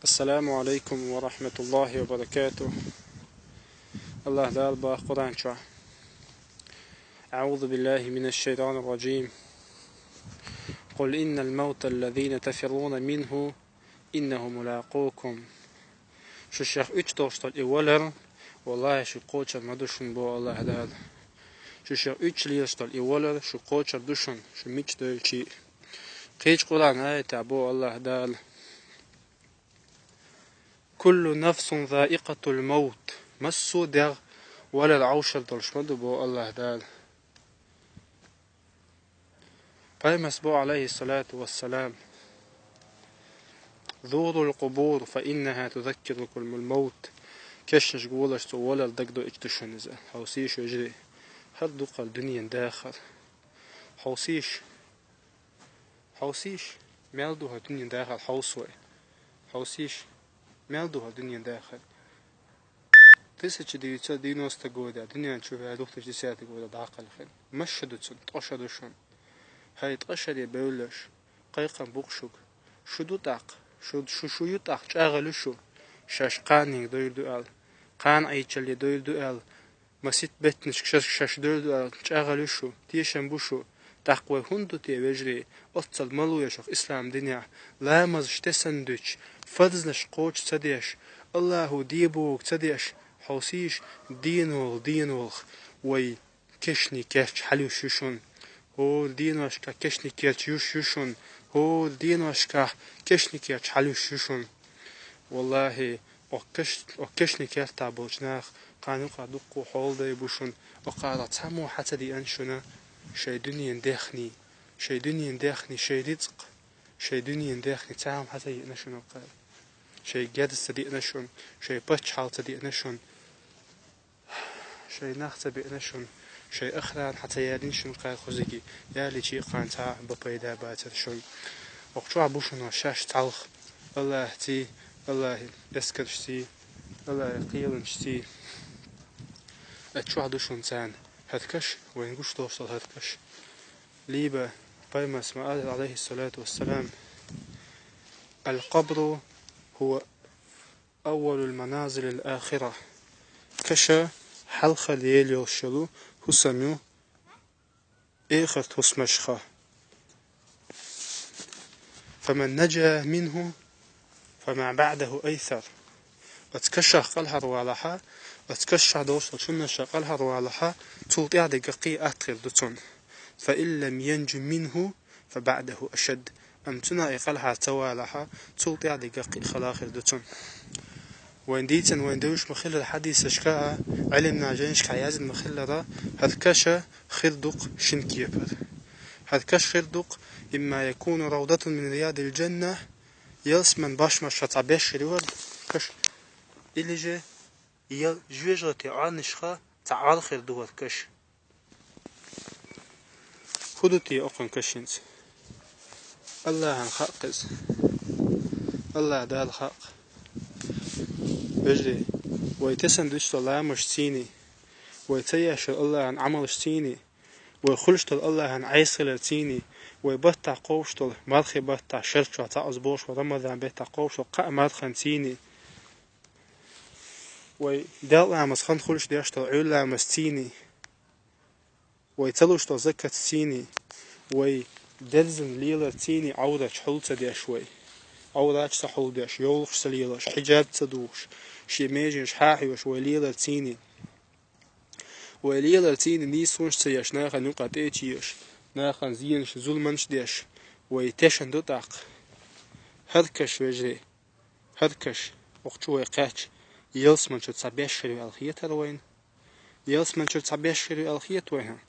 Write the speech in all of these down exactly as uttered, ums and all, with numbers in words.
السلام عليكم ورحمة الله وبركاته. Аллах Дала бах Къуръан чу: أعوذ بالله من الشيطان الرجيم. قل إن الموت الذين تفرون منه إنه ملاقوكم. Шу шех уьч долуш долу и валар, валлахӀи, шу кхочур ма ду шуна, бо Аллах Дала. Шу шех уьч лелаш долу и валар, шу кхочур ду шуна, шу мича девлчи. Кхечу Къуръан аята бо Аллах Дала: كل نفس ذائقة الموت. Массо а дегӀ валар Ӏовшар долуш ма ду, бо Аллах Дала. Пайхамарс бо, عليه الصلاة والسلام: زوروا القبور فإنها تذكركم الموت. Кешнашка волаш, цу валар дагадоуьйтуш ду шуна иза. Хьовсийша, вежарий, хӀара дукха дуьненан дахар. Хьовсийша. Хьовсийша, мел ду хӀара дуьненан дахар, хьовсой. Хьовсийша, мел ду хӀара дуьненан дахар. Тысяча девятьсот девяностого года дуьнен чу ваьлла, две тысячи десятого года дӀакхалхина. Масса ду цунна, ткъа ша ду шуна. ХӀай ткъа шаре бевллаш, кхайкхам бу-кх шуьга. Шу ду тӀаккха, шу, шу, шу ю тӀаккха, чӀагӀалуш шу. Шаьш кханенга дойр ду аьлла, кхана Ӏийчалле дойр ду аьлла, масийтта беттанашка шаьш, шаьш дойр ду аьлла, чӀагӀалуш шу, тешам бу шу. ТӀаккха вай хӀунда ду те, вежарий, оццул малуьйш оха ислам динехь, ламазаш тесна дуьтуш, фарзнаш кхочуш ца деш, Аллахо де бохург ца деш, хьовсийша, денвала, денвала вай кешнийн керт хьалуьйш ю шуна. ХӀора деношкахь кешнийн керт юьш ю шуна. ХӀора деношкахь кешнийн керт хьалуьйш ю шуна. ВаллахӀи, оха кеш-, оха кешнийн кертахь болчу наха кхана юкъахь дуккха хьолдай бу шуна. Оха кхара цхьаммо хьа ца деана шуна шайн дуьненан дехний, шайн дуьненан дехний, шайн рицкъ, шайн дуьненан дехний цхьаммо хьа ца деана шуна оха кхара. Шайн герз ца деана шуна, шайн паччахьалла ца деана шуна. Шайн нах ца беана шуна, шайн охрана хьа ца ялийна шуна кхара кхузиге, ялийча кхана цхьа а бан пайда бацара шуна. Оха чохь бу шуна шаьш цхьалха, Аллахьций, Аллахьан эскаршций, Аллахьан кхеланашций. Оцу чохь ду шуна царна хӀара каш, вайна гуш долуш долу хӀара каш. Либо пайхамарс ма аьлла, عليه الصلاة والسلام: القبر هو أول المنازل الآخرة. Каша хьалхара ела йолуш йолу хӀусам ю эхартан хӀусамашха. فمن نجا منه فما بعده أيسر. Оцу кашах кӀелхьарвалахьа, оцу кашах долуш долчу хӀуманашах кӀелхьарвалахьа, цул тӀаьхьа дерг кхин а атта хир ду цунна. فإن لم ينج منه فبعده أشد. Амма цунах и кӀелхьара ца валахьа, цул тӀаьхьа дерг кхин а хала хир ду цунна. Вайн дийцина, вайн девзаш ма-хиллара хьадисашка а, Ӏилманан жайнашкахь яздина ма-хиллара, хӀара каша хир ду-кх шина кепара. ХӀара каша хир ду-кх: إما يكون روضة من رياض الجنة, ялсаманин бошмашха цхьа беш хир ю хӀара каша, или же ял-, жоьжахатин Ӏорнашха цхьа Ӏор хир ду хӀара каша. ХӀун ду те окхун кашинца? Аллахьан хаьа-кх иза. Аллахь Далла хаьа-кх. Вежарий, вай тесна дуьсуш долу ламазашций, вай ца еш йолу Аллахьан Ӏамалшций, вай хуьлуш долу Аллахьан Ӏеса хиларций, вай баттахь кхобуш долу, мархийн баттахь шарчохь цхьаъ оза бохуш вай Рамадан беттахь кхобуш долу кхаа марханций, вай делкъа ламаз хан хуьлуш деш долу Ӏуьйра ламазций, вай ца луш долу закатций, вай дерзан леларций Ӏовраташ хьул ца деш вай, Ӏовраташ ца хьулдеш, йовлакхаш ца лелош, хьиджаб ца духуш, шен меженаш хьахьоьжуш вай леларций, вай леларций нийсонаш ца еш, нахана юкъа тӀе а чоьхьуш, нахана зенаш, зуламаш деш, вай тешна ду тӀаккха. ХӀара каш, вежарий, хӀара каш, окху чу вай кхаьчча, ялсамани чуьра цхьа беш хир ю аьлла хетара вайна? Ялсамани чуьра цхьа беш хир ю аьлла хета вайна?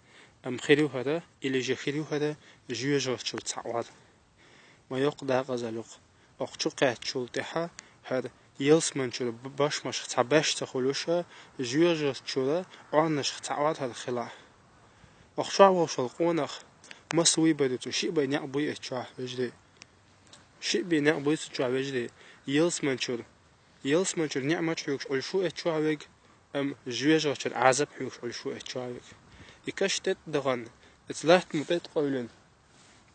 Амма хир ю хӀара, или же хир ю хӀара жоьжахати чуьра цхьа Ӏор. Ма йоккха декъазалла ю-кх, окху чу кхаьччул тӀаьхьа хӀара ялсамани чуьра б-, бошмашха цхьа беш ца хуьлуш а, жоьжахати чуьра Ӏорнашха цхьа Ӏор хӀара хилахь. Окху чохь волуш волу къонах маса вуйбар ю цу, шиъ бен некъ буй оцу чохь, вежарий. Шиъ бен некъ буй цу чохь, вежарий. Ялсамани чуьра, ялсамани чуьра ниӀмат хьоьгуш Ӏуьллуш ву оцу чохь верг, амма жоьжахати чуьра Ӏазап хьоьгуш Ӏуьллуш ву оцу чохь верг. И каш тӀетӀа дахана, оцу латта ма тӀетӀа къевлина,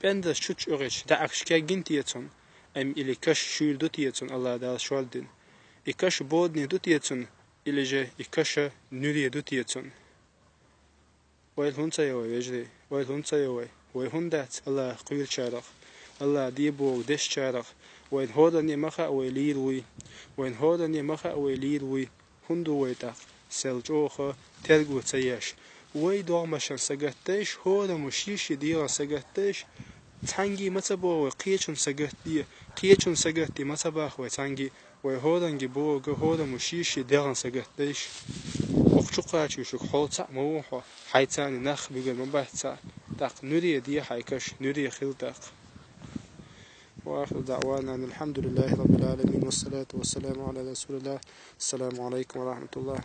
пӀендарш чу чӀуьгӀича, даьӀахкаш кегийна те цунна, Ам или каш шуьйра ду те цунна, АллахӀ Дала шордина? И каш бодане ду те цунна, или же и каш нуьре ду те цунна? Вай хӀунда ца йо, вай вежарий, вай хӀунда ца йо вай? Вай хӀунда дац АллахӀах кхоьручарах, АллахӀа де бохург дешчарах? Вайна хӀоранне ма хаьа вай лийр вуй, вайна хӀоранне ма хаьа вай лийр вуй. ХӀунда ду вай тӀаккха сел чӀогӀа терго ца еш? Вай догӀмашна сагатдеш, хӀораммо шен-шен дегӀана сагатдеш, цхьанне ма ца боху вай кхечунна сагатде, кхечунна сагатде ма ца боху вай цхьанне. Вай хӀоранге бохург, хӀораммо шен-шен дегӀана сагатдеш. Оха чу кхачийча шуьга хьо цхьаъ ма ву хьо, хьайца нах буьгур ма бац цхьаъ. ТӀаккха нуьре де хьайн каш, нуьре хила тӀаккха. وآخر دعوانا أن الحمد لله رب العالمين والصلاة والسلام على رسول الله. السلام عليكم ورحمة الله.